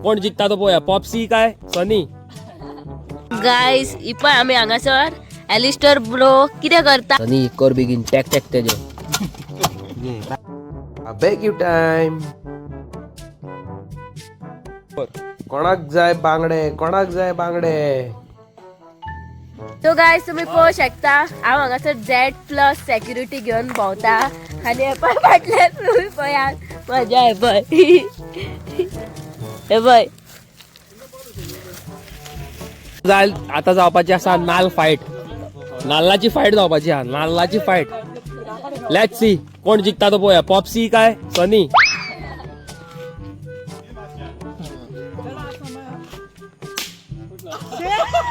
कोण जिखता तो पळोवया. पॉप्सी काय सनी? गायस, इपय आमी हांगासर एलिस्टर ब्रो कितें करता? सनी कर बेगीन, टॅक टॅक तेजे. Barbecue time. कोणाक जाय बांगडे? कोणाक जाय बांगडे? सो गायस, तुमी पळोवंक शकता हांव हांगासर झॅड प्लस सेक्युरिटी घेवन भोंवता आनी हे पळय फाटल्यान तुमी पळयात मजा. हे पळय, हे पळय. जाल आता जावपाची आसा नाल फायट. नाल्लाची फायट जावपाची आहा, नाल्लाची फायट. Let's see कोण जिखता तो पळोवया. पॉप्सी काय सनी?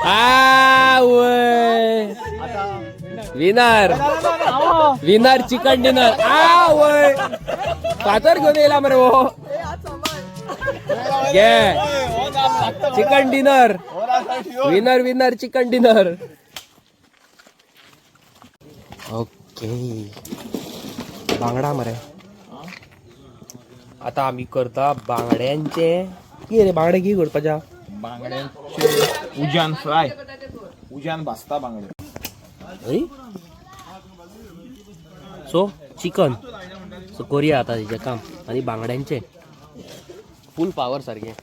आवय, विनर विनर चिकन डिनर. आवय, फातर घेऊन येयला मरे हो. घे chicken dinner. Winner winner chicken dinner. Okay, बांगडा मरे. आता आमी करता बांगड्यांचे कितें रे? बांगडे कितें करपाचे? बांगड्यांचे उज्यान फ्राय, उज्यान भाजता बांगडे. सो चिकन सो करूया आता तेजें काम आनी बांगड्यांचे फूल पावर सारकें.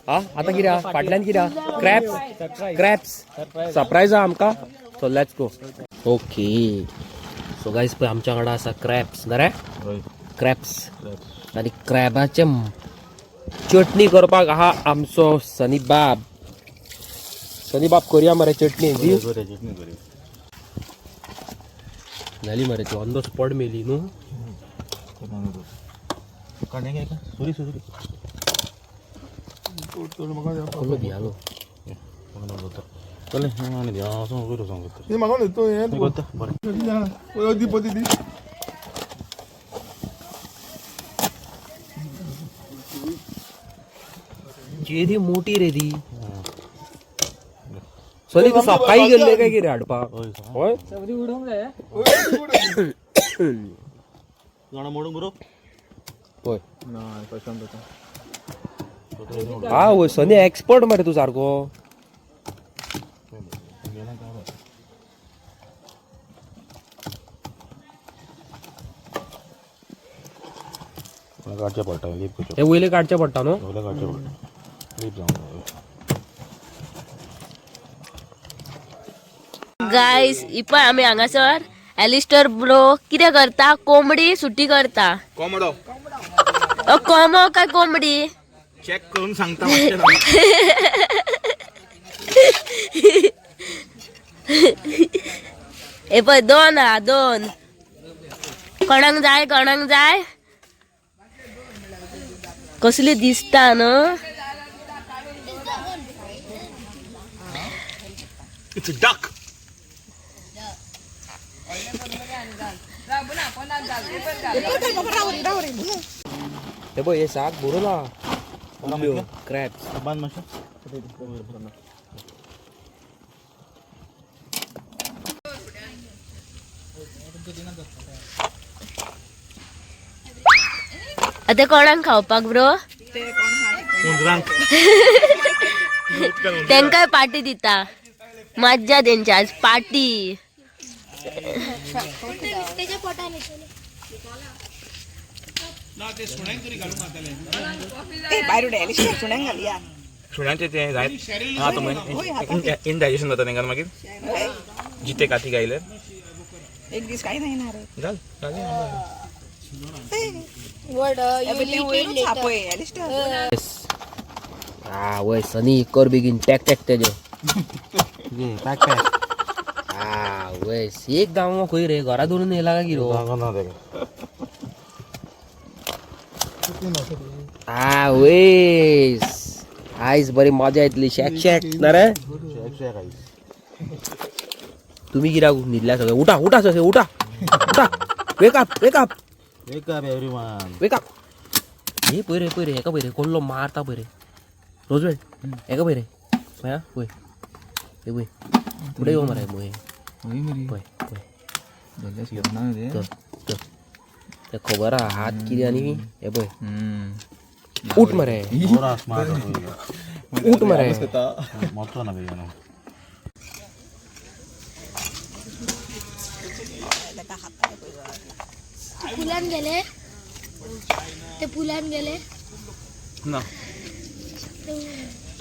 हा, आतां कितें आहा फाटल्यान? कितें आहा? क्रॅप्स, क्रॅप्स सरप्रायज आहा आमकां. So let's go. Okay, so guys, पळय आमच्या वांगडा आसा क्रॅप्स बरें, क्रॅप्स. आनी क्रॅबाचे चटणी करपाक आहा आमचो सनी बाब. सनी बाब, करूया मरे चटणी जी. जाली मरे ती, ऑन the spot मेली न्हू. सुरी सुरी. कसलो भियालो. चल आनी हांव सांगता. हे म्हाका न्हय हें. करता बरें. दी पती दी. केदी मोठी रे ती. सनी, तू सकाळी गेल्ले काय कितें हाडपाक? हय. जाणा मोडूंक बरो. पळय. ना प्रशांत. हा वय, सनी एक्सपर्ट मरे तू सारको. काडचें पडटा लीप करचें. हे वयले काडचे पडटा न्हू? वयले काडचें पडटा, लीप जावंक. गायस, इपय आमी हांगासर एलिस्टर ब्रो कितें करता? कोंबडी सुटी करता. कोंबडो. अ, कोंबो काय कोंबडी? चेक करून सांगता मातशें. हे पळय, दोन हा दोन. कोणाक जाय? कोणाक जाय? कसली दिसता न्हू. It's a duck. हे पळय, हे साक भरून आहा क्रॅप्स. बांद मातशें. आतां कोणाक खावपाक ब्रो? हुंदरांक. तेंकाय पार्टी दिता. मज्जा तेंची आज पार्टी. तेच्या पोटान येतले. सुण्यांचे ते जायत हा तो मागीर इनडायजेशन जाता तेंकां, मागीर जिते काती गायले. एक दीस काही नाही ना रे. घाल घाल. छापय एलिस्टर. हा वय, सनी कर बेगीन, टॅक टॅक तेजे. Pack pack. हा वय, एक गांव खंय रे? घरा दवरून येयला काय कितें? ना तेका. हा वयस, आयज बरी मजा येतली. शॅक शॅक ना रे. शेक शेक आयस. तुम्ही कित्याक न्हिदल्या सगळे? उठा उठा सगळे, उठा उठा. Wake up, wake up. Wake up everyone. Wake up. हे पळय रे, पळय रे, हेका पळय रे, कोल्लो मारता पळय रे. रोजवेल, हेका पळय रे, पळय हा, पळय, हे पळय, फुडें यो मरे पळय. पळय पळय, धर धर. ते खबर आहा हात कितें आनी हे पळय. उठ मरे, उठ मरे. पुलान गेले, ते पुलान गेले. ना,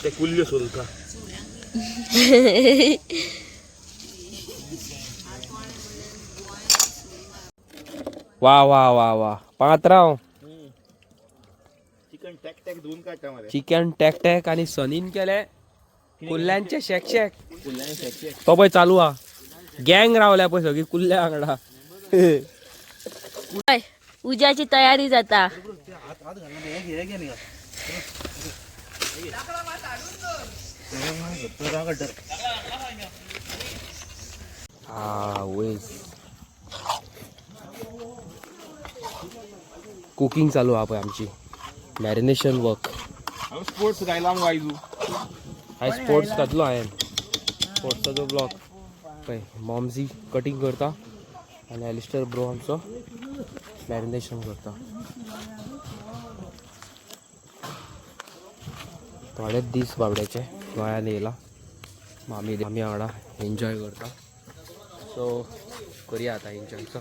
ते कुल्ल्यो सोलता. वा वा वा वा पात्रांव. चिकन टॅक टॅक धुवून काडटा मरे. चिकन टॅक टॅक आणि सनीन केले कुल्ल्यांचे शेक शेक. तो पळय चालू हा, गँग रावल्या पळय सगळी कुल्ल्या वांगडा. हय, उज्याची तयारी जाता. हा वेस कुकिंग चालू हा पळय आमची, मॅरिनेशन वर्क. हांव स्पोर्ट्स गायला मगो आयजू. हाय स्पोर्ट्स घातलो हांवें, स्पोर्ट्साचो ब्लॉग. पळय मॉमजी कटिंग करता आनी एलिस्टर ब्रो आमचो मॅरिनेशन करता. थोडेच दीस बाबड्याचे गोंयांत येयला, आमी आमी वांगडा एन्जॉय करता. सो करया आतां एन्जॉयचो.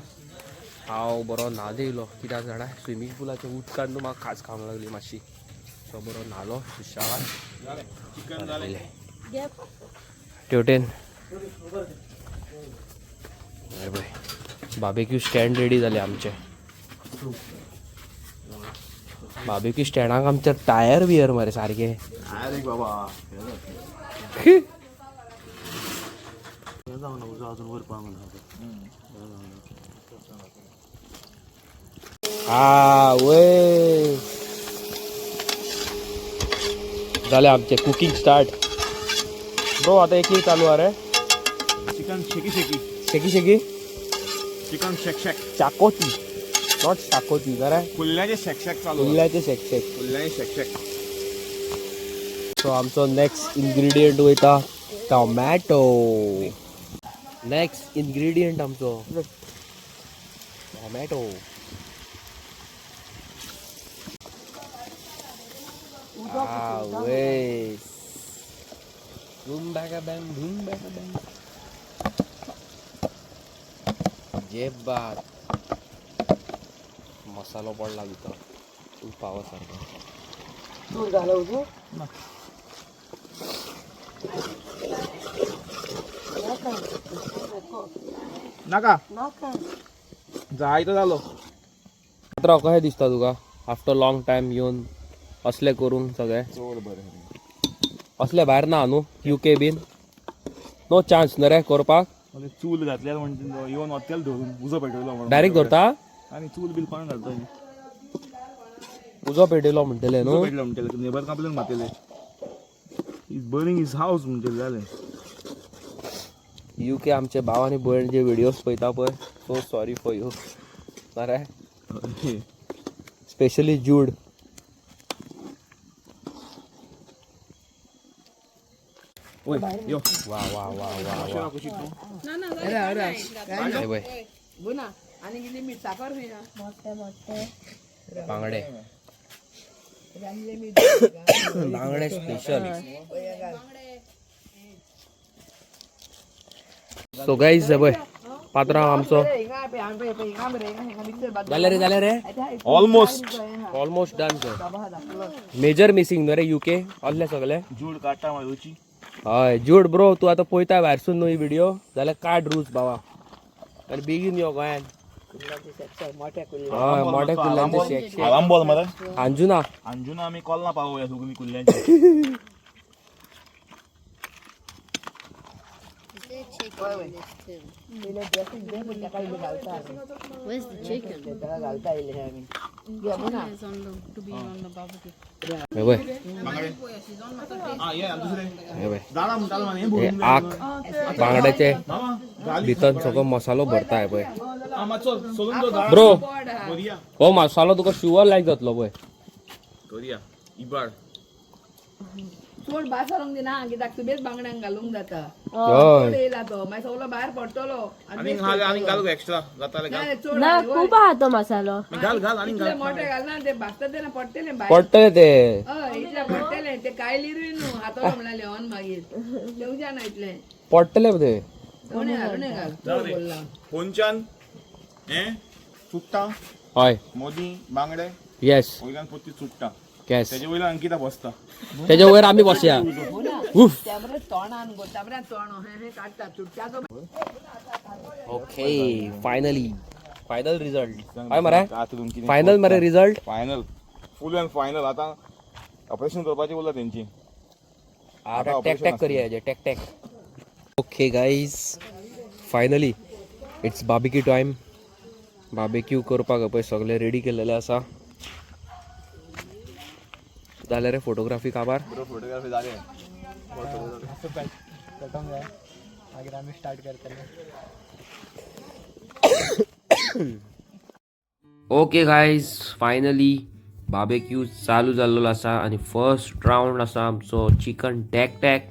हांव बरो न्हाल येयलो, कित्याक जाणा, स्विमींग पुलाच्या उदकान न्हू म्हाका खाज खावंक लागली मातशी. सो बरो न्हालो सुशेगाद. तेवटेन पळय बार्बेक्यू स्टँड रेडी जाले आमचे. बार्बेक्यू स्टँडाक आमचे टायर बियर मरे सारके. अरे बाबा. हा वय जाले आमचे कुकिंग स्टार्ट. ब्रो आता एक एक चालू रे. चिकन शेकी शेकी. शेकी शेकी. Chicken shake shake. चाकोती, not चाकोती जरा. कुल्ल्याचे शेक शेक चालू. कुल्ल्याचे शेक शेक. कुल्ल्याचे शेक शेक. सो आमचो नेक्स्ट इन्ग्रेडियंट वयता टोमॅटो. नेक्स्ट इन्ग्रेडियंट आमचो टोमॅटो. बूम बॅगा बँग, बूम बॅगा बँग. जे बात मसालो पडला भितर पावा सारको. नाका जायतो जालो. पात्रांव कशें दिसता तुका आफ्टर लॉंग टायम येवन असलें करूंक सगळें? चड बरें. असलें भायर ना न्हू, युके बीन नो चान्स न्हू रे करपाक. चूल घातल्यार म्हणजे येवन वत्तेल धरून उजो पेटयलो म्हणून. डायरेक्ट धरता. आनी चूल बील कोण घालता? उजो पेटयलो म्हणटलें न्हू. पेटलो म्हणटले, नेबर कंप्लेन मारतले, is burning his house म्हणटले जालें. युके आमचे भाव आनी भयण जे व्हिडियोज पळयता पळय, सो सॉरी फॉर you मरे, स्पेशली जूड. यो. वा वा वा वा वा. हे पळय बांगडे, बांगडे स्पेशल. सो गाईज पळय पात्रांव आमचो जालें रे, जालें रे. Almost. Almost done sir. Major missing न्हू रे युके असले सगळे. जूड काडटा मागीर. हय जूड ब्रो, तूं आतां पळयता भायरसून न्हू ही व्हिडिओ जाल्यार काड रूच बाबा आनी बेगीन यो गोंयान. हय मोठ्या कुल्ल्यांचे शेक शेक. आलांबोल मरे. अंजुना. अंजुना आमी कोल्ला पावोवया सगळीं कुल्ल्यांची. Where's the chicken? हे पळय. आ ये दुसरे. हे पळय. दादा म्हणटालो माने. हे आक बांगड्याचे भितर सगळो मसालो भरता हे पळय. मातसो सोलून दवर दादा. ब्रो करुया. हो मसालो तुका शुअर लायक जातलो पळय. करुया इबाड. चड भायर सरोंक दिना कित्याक सुबेज बांगड्यांक घालूंक जाता. हय. चड येयला तो मागीर सगलो भायर पडटलो. आनी घाल, आनी घाल एक्स्ट्रा जाताले, घाल. चड ना, खूब आहा तो मसालो. घाल घाल आनी इतले मोठे घालना ते, भाजता तेन्ना पडटले भायर. पडटले ते. हय, इतले पडटले ते, कायलीरूय न्हू हातो म्हणले ऑन मागीर जेवच्या ना इतले. पडटले ते. उणें घाल, उणें घाल, चड बोलला. फोनच्यान हें चुट्टा. हय. मोदी बांगडे. येस. वयल्यान पोती चुट्टा. येस. तेजे वयल्यान अंकिता बसता. तेच्या वयर आमी बसया, उफ. त्या बरें तोंडान गो, त्या बरें तोंड हें हें काडटा चुट्टाचो. ओके, फायनली फायनल रिझल्ट हय मरे. आतां तुमची फायनल मरे result. Final, full and final. आतां ऑपरेशन करपाचें उरलां तेंची. आता टॅक टॅक करूया हेजे, टॅक टॅक. Okay guys, finally it's barbecue time. Barbecue करपाक पळय सगळें रेडी केलेलें आसा. जालें रे फोटोग्राफी काबार. फोटोग्राफी जाले. मागीर आमी स्टार्ट करतले. ओके गायज, फायनली बार्बेक्यू चालू जाल्लो आसा आनी फर्स्ट रावंड आसा आमचो चिकन टॅक टॅक.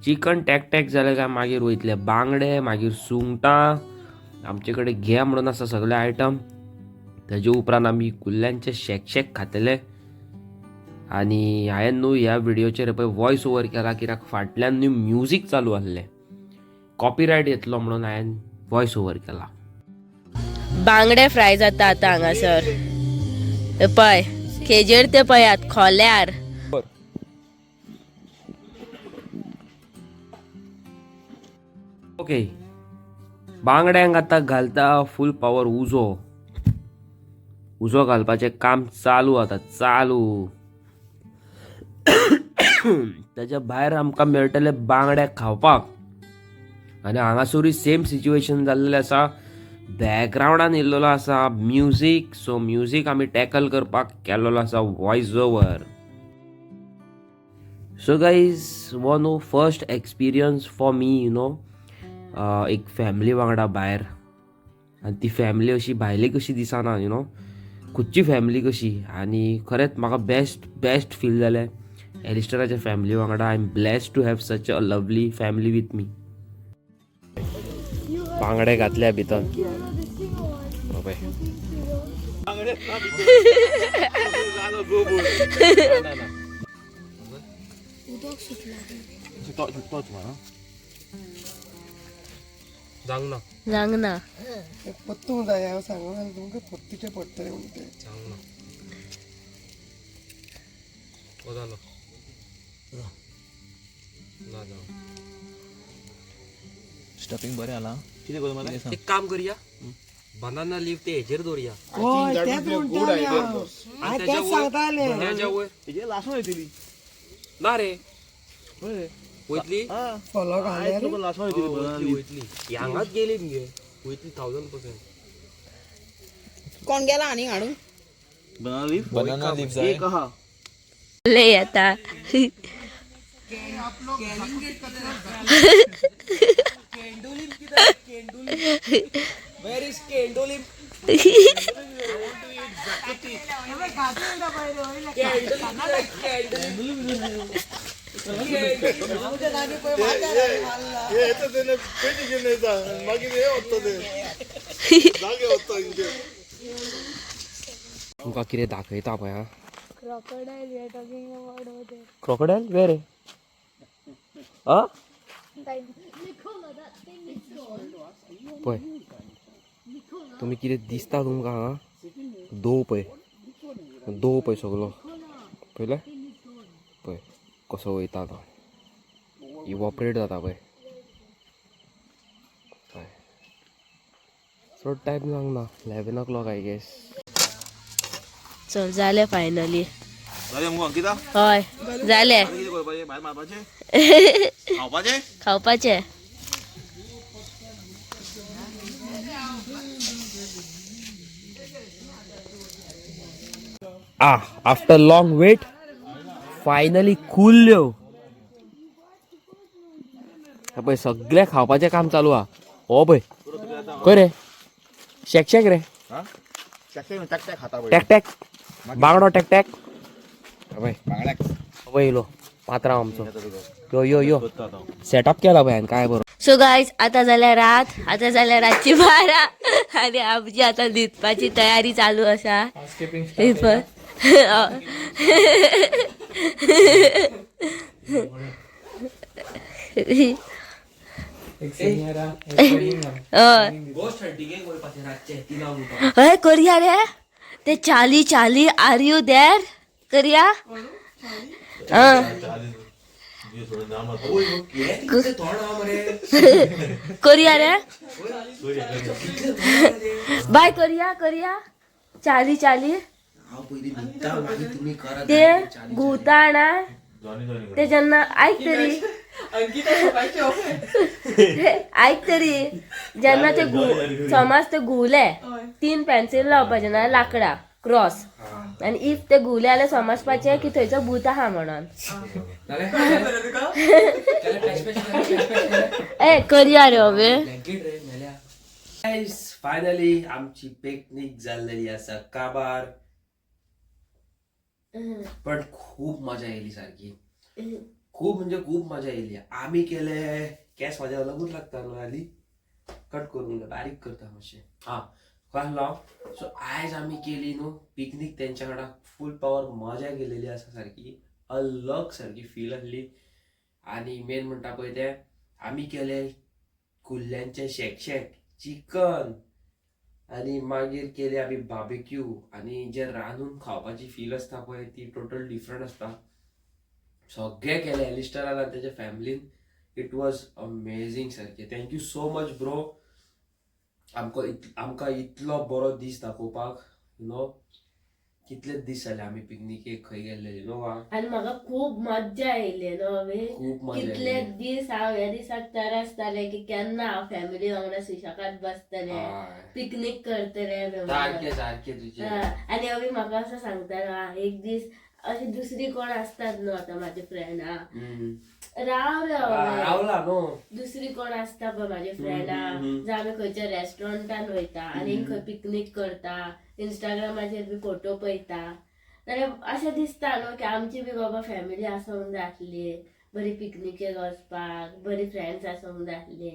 चिकन टॅक टॅक जालें काय मागीर वयतले बांगडे, मागीर सुंगटां. आमचे कडेन घे म्हणून आसा सगळे आयटम. तेजे उपरांत आमी कुल्ल्यांचे शेक शेक खातले. आनी हांवें न्हू ह्या व्हिडियोचेर पळय वॉयस ओवर केला, कित्याक फाटल्यान न्हू म्युजीक चालू आसलें, कॉपीरायट येतलो म्हणून हांवें वॉयस ओवर केला. बांगडे फ्राय जाता आता हांगासर. हे पळय खेजेर ते पळयात खोल्यार. ओके, बांगड्यांक आतां घालता फूल पावर उजो. उजो घालपाचें काम चालू आतां चालू. ताच्या भायर आमकां मेळटले बांगडे खावपाक. आनी हांगासरूय सेम सिच्युएशन जाल्लें आसा. बॅकग्रावंडान येयल्लो आसा म्युजीक, सो म्युजीक आमी टॅकल करपाक केल्लो आसा voice over. So guys, हो न्हू first experience for me, एक फॅमिली वांगडा भायर. आनी ती फॅमिली अशी भायली कशी दिसना, खुदची फॅमिली कशी. आनी खरेंच म्हाका बेस्ट बेस्ट फील जालें एलिस्टराच्या फॅमिली वांगडा. I am blessed to have such a lovely family with me. बांगडे घातल्या भितर पळय. उदक सुटला. जावंक ना. जावंक ना. पत्तूंक जाय, हांव सांगूंक जाय तुमकां, पत्तीचे पडटले म्हणून ते. जावंक ना. हो, जालो ना, जावं. स्टफिंग बरें आला. कितें करूं मला? एक काम करूया, बनाना लीफ ते हेजेर दवरुया. हय, तेच म्हणटाले हांव. हांव तेच सांगताले. तेच्या वयर. हेजे लासून येतली. ना रे, वयतली. फलो घाल्यार. लासून येतली. वयतली, वयतली. हांगाच गेली मगे, वयतली 1000%. कोण गेला आनी हाडूंक? बनाना लीफ, बनाना लीफ जाय. एक आहा. लय येता. तुमकां कितें दाखयता पळय हा. Crocodile we are talking about over there. Crocodile where रे? आ. Nicola, that thing is gone. पळय, तुमी कितें दिसता तुमकां हांगा? दो पळय, दो पळय सगलो पळयलें. पळय कसो वयता तो, इवॉपरेट जाता पळय. हय, चड टायम जावंक ना, 11 o'clock I guess. चल, जालें फायनली. जालें मुगो अंकिता? हय, जालें. कितें करपाचें? भायर मारपाचें, खावपाचें. खावपाचें. आ, आफ्टर लॉंग वेट फायनली कुल्ल्यो. हे पळय, सगळें खावपाचें काम चालू आहा. हो पळय, खंय रे शेक शेक रे? हा, टॅक टॅक टॅक खाता पळय. टॅक टॅक, बांगडो टॅक टॅक. पळय. बांगड्याक. पळय, येयलो. पात्रांव आमचो. यो यो यो, सेटअप केला भयान काय बरो. सो गायज, आता जाल्या रात, आता जाल्या रातची 12 आनी आमची आतां न्हिदपाची तयारी चालू आसा. ही पळय. हय. हय, करया रे ते. Charlie, Charlie, are you there? करया. करया रे बाय, करया करया. चाली चाली, ते घुंवता ना ते जेन्ना, आयक तरी, आयक तरी, जेन्ना ते समज ते घुंवले, 3 पेन्सिल लावपाचे ना लाकडा क्रॉस, आनी if ते घुंवले जाल्यार समजपाचें की थंयचो भूत आहा म्हणून. ए, करया रे हवे. फायनली आमची पिकनिक जाल्लेली आसा काबार, पण खूप मजा येयली सारकी, खूप म्हणजे खूप मजा येयली. आमी केले केस म्हाज्या अलगूच लागता न्हू, हाली कट करूंक जाय, बारीक करता मातशें. हां, कसलो सो आयज आमी केली न्हू पिकनीक तेंच्या वांगडा, फूल पावर मजा केलेली आसा सारकी, अलग सारकी फील आसली. आनी मेन म्हणटा पळय तें आमी केले कुल्ल्यांचें शेक चिकन, आनी मागीर केले आमी बार्बेक्यू. आनी जे रांदून खावपाची फील आसता पळय ती टोटल डिफरंट आसता. सगळें केलें एलिस्टरान आनी तेच्या फॅमिलीन, it was amazing सारकें. Thank you so much bro, आमकां इतलो बरो दीस दाखोवपाक. You know कितले दीस जाले आमी पिकनिकेक खंय गेल्ले न्हू वा. आनी म्हाका खूब मज्जा येयली न्हू अभी. खूब मजा कितले येयली. दीस हांव ह्या दिसाक तरसताले की केन्ना हांव फॅमिली वांगडा सुशेगाद बसतले, पिकनीक करतले. सारकें सारकें तुजें. आनी अभी म्हाका असं सांगता, एक दीस अशी दुसरी कोण असतात न्हू, आतां माझे फ्रेंडा राव रे अभि. रावला न्हू. दुसरी कोण आसता पळय माझे फ्रेंडा, जावं आमी खंयच्या रेस्टॉरंटान वयता आनी खंय पिकनीक करता, इंस्टाग्रामाचेर बी फोटो पळयता जाल्यार अशें दिसता न्हू की आमची बी बाबा फॅमिली आसूंक जाय आसली, बरी पिकनिकेक वचपाक, बरी फ्रेंड्स आसूंक जाय आसली.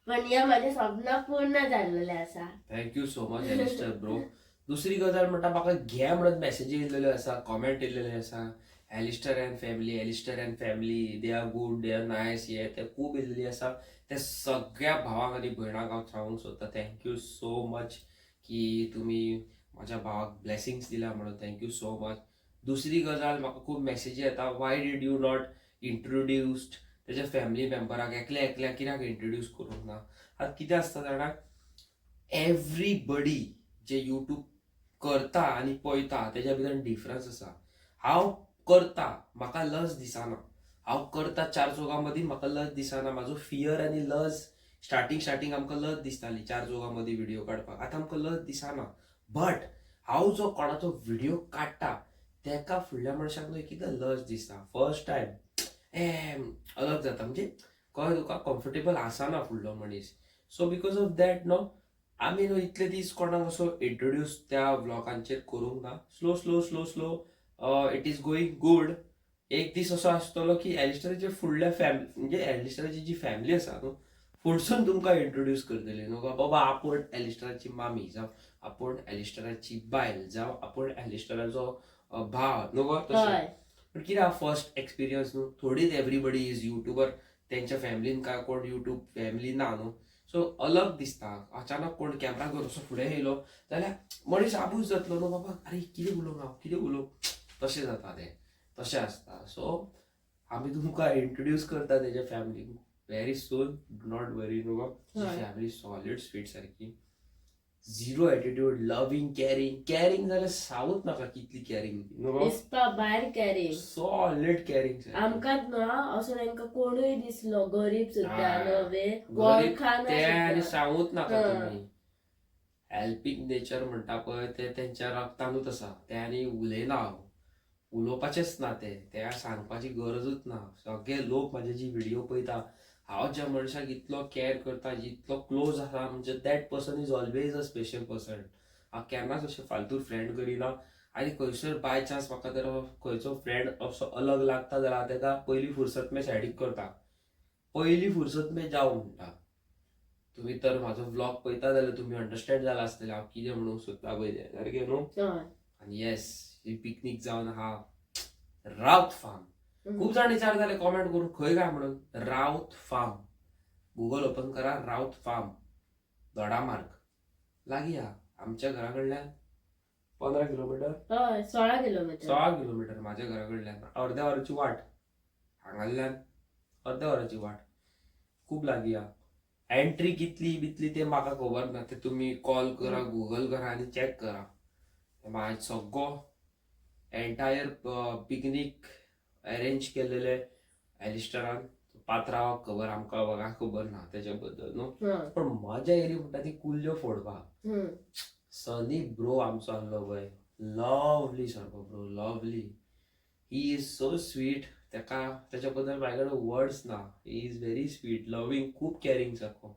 पण हे म्हाजें स्वप्न पूर्ण जाल्लेलें आसा. Thank you so much Alistair bro. दुसरी गजाल म्हणटा, म्हाका घे म्हणत मॅसेजी येयल्लेल्यो आसा, कॉमेंट येयल्लेले आसा, Alistair and family, Alistair and family, they are good, they are nice, हे ते खूब येयल्लेली आसा. ते सगळ्या भावांक आनी भयणांक हांव सांगूंक सोदता thank you so much की तुमी म्हाज्या भावाक ब्लेसिंग्स दिल्या म्हणून, thank you so much. दुसरी गजाल, म्हाका खूब मॅसेजी येता, why did you not introduced तेच्या फॅमिली मेंबराक, एकल्या एकल्या कित्याक इंट्रोड्यूस करूंक ना. आतां कितें आसता जाणा, एवरीबडी जे यूट्यूब करता आनी पळयता तेज्या भितर डिफरन्स आसा. हांव करता, म्हाका लज दिसना, हांव करता चार चौगां मदीं, म्हाका लज दिसना. म्हाजो फियर आनी लज स्टार्टींग स्टार्टींग आमकां लज दिसताली चार चौगां मदीं व्हिडियो काडपाक, आतां आमकां लज दिसना. बट हांव जो कोणाचो व्हिडियो काडटा तेका फुडल्या मनशाक न्हू एक एकदां लज दिसता, फर्स्ट टायम ए अलग जाता, म्हणजे कळ्ळें तुका, कम्फर्टेबल आसना फुडलो मनीस. सो because of that न्हू आमी न्हू इतले दीस कोणाक असो इंट्रोड्यूस त्या व्लॉगांचेर करूंक ना. Slow slow slow slow it is going good. एक दीस असो आसतलो की एलिस्टराचे फुडल्या फॅमिली, म्हणजे एलिस्टराची जी फॅमिली आसा न्हू, फुडसून तुमकां इंट्रोड्यूस करतली न्हू, बाबा आपूण एलिस्टराची मामी, जावं आपूण एलिस्टराची बायल, जावं आपूण एलिस्टराचो भाव न्हू गो तशें. पण कितें फर्स्ट एक्सपिरियन्स न्हू, थोडीच एवरीबडी is YouTuber, तेंच्या फॅमिलीन काय कोण युट्यूब फॅमिली ना न्हू, सो अलग दिसता. अचानक कोण कॅमरा घेवन असो फुडें येयलो जाल्यार मनीस आबूज जातलो न्हू, बाबा अरे कितें उलोवंक हांव, कितें उलोवंक, तशें जाता तें, तशें आसता. सो आमी तुमकां इंट्रोड्यूस करता तेज्या फॅमिलीक very soon, do not worry न्हू गो. फॅमिली सॉलीड स्वीट सारकी, zero attitude, loving, caring. Caring जाल्यार सांगूच नाका कितली कॅरींग न्हू गो, दिसपा भायर कॅरींग, सॉलीड कॅरींग. आमकांच न्हू असो तांकां कोणूय दिसलो गरीब सुद्दां न्हू, वळखाना ते आनी सांगूच नाका तुमी. हेल्पींग नेचर म्हणटा पळय ते तेंच्या रक्तानूच आसा, ते आनी उलयना हांव, उलोवपाचेंच ना तें, ते सांगपाची गरजूच ना. सगळे लोक म्हाजे जी व्हिडियो पळयता, हांव ज्या मनशाक इतलो कॅर करता, जितलो क्लोज आसा, म्हणजे that person is always a special person. हांव केन्नाच अशें फालतू फ्रेंड करिना. आनी खंयसर बाय चान्स म्हाका जर खंयचो फ्रेंड असो अलग लागता जाल्यार हांव तेका पयली फुरसत में सायडीक करता, पयली फुरसत में जाव म्हणटा. तुमी तर म्हाजो व्लॉग पळयता जाल्यार तुमी अंडरस्टँड जाला आसतलें हांव कितें म्हणूंक सोदता पळय तें, सारकें न्हू? आनी येस, ही पिकनीक जावन आहा रावत फार्म. खूब जाण विचारताले कॉमेंट करून खंय काय म्हणून. रावत फार्म गुगल ओपन करा, रावत फार्म दोडामार्ग लागीं आहा आमच्या घरा कडल्यान 15 किलोमिटर. हय, 16 किलोमिटर. 16 किलोमिटर माझ्या घरा कडल्यान, अर्ध्या वराची वाट हांगाल्यान, अर्ध्या वराची वाट, खूब लागीं आहा. एंट्री कितली बितली ते म्हाका खबर ना, ते तुमी कॉल करा, गुगल करा आनी चॅक करा. मागीर सगळो एंटायर पिकनीक अरेंज केलेले एलिस्टरान, पात्रावाक खबर, आमकां बघा खबर ना तेच्या बद्दल न्हू. पण मजा येयली म्हणटा ती कुल्ल्यो फोडपाक. सनी ब्रो आमचो आहलो पळय, लवली सारको bro, lovely. He is so sweet. तेका तेच्या बद्दल म्हाजे कडेन वर्ड्स ना. He is very sweet, loving, खूब कॅरिंग सारको,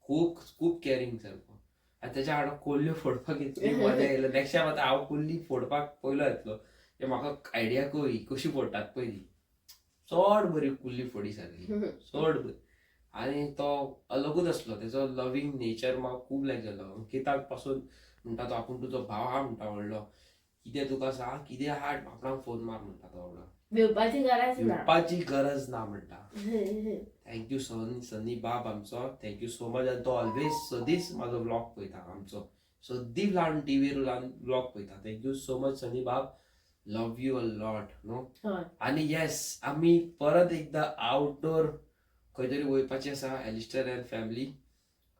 खूब खूब कॅरिंग सारको. आनी तेच्या वांगडा कोल्ल्यो फोडपाक इतली मजा येयली. नेक्स्ट टायम आतां हांव कुल्ली फोडपाक पयलो येतलो, ते म्हाका आयडिया कळ्ळी कशी फोडटात पयली. चड बरी कुल्ली फोडी सारकी, चड बरी. आनी तो अलगूच आसलो, तेजो लवींग नेचर म्हाका खूब लायक जालो. अंकिताक पासून म्हणटा तो आपूण तुजो भाव आहा म्हणटा व्हडलो, कितें तुका सांग कितें हाड आपणाक फोन मार म्हणटा तो व्हडलो, भिवपाची गरज ना. भिवपाची गरज ना म्हणटा. Thank you Sunny, Sunny बाब आमचो, thank you so much. आनी तो ऑलवेज सदींच म्हाजो व्लॉग पळयता आमचो, सदीं लावन टिवीर लावन व्लॉग पळयता. Thank you so much Sunny बाब, लव you a lot न्हू. आनी येस, आमी परत एकदां आउटडोर खंय तरी वयपाचें आसा, एलिस्टर अँड फॅमिली.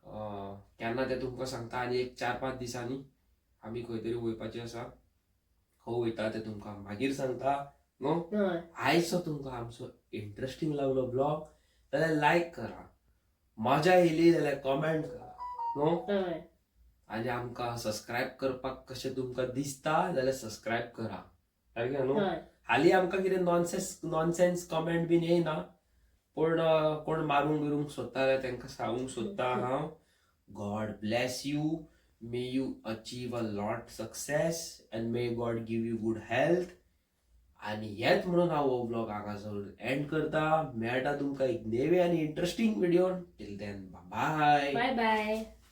केन्ना तें तुमकां सांगता. आनी एक 4-5 दिसांनी आमी खंय तरी वयपाचें आसा, खंय वयता तें तुमकां मागीर सांगता न्हू. आयचो तुमकां आमचो इंट्रस्टींग लागलो ब्लॉग जाल्यार लायक करा, मजा येयली जाल्यार कॉमेंट करा न्हू. आनी आमकां सबस्क्रायब करपाक कशें तुमकां दिसता जाल्यार सबस्क्रायब करा, सारकें न्हू. हालीं आमकां कितें नॉनसेन्स कॉमेंट बीन येयना, पूण कोण मारूंक बिरूंक सोदता जाल्यार तांकां सांगूंक सोदता हांव, God bless you, may you achieve a lot success and may God give you good health. आनी हेच म्हणून हांव हो व्लॉग हांगासर एंड करता. मेळटा तुमकां एक नवे आनी interesting video. Till then, bye bye bye.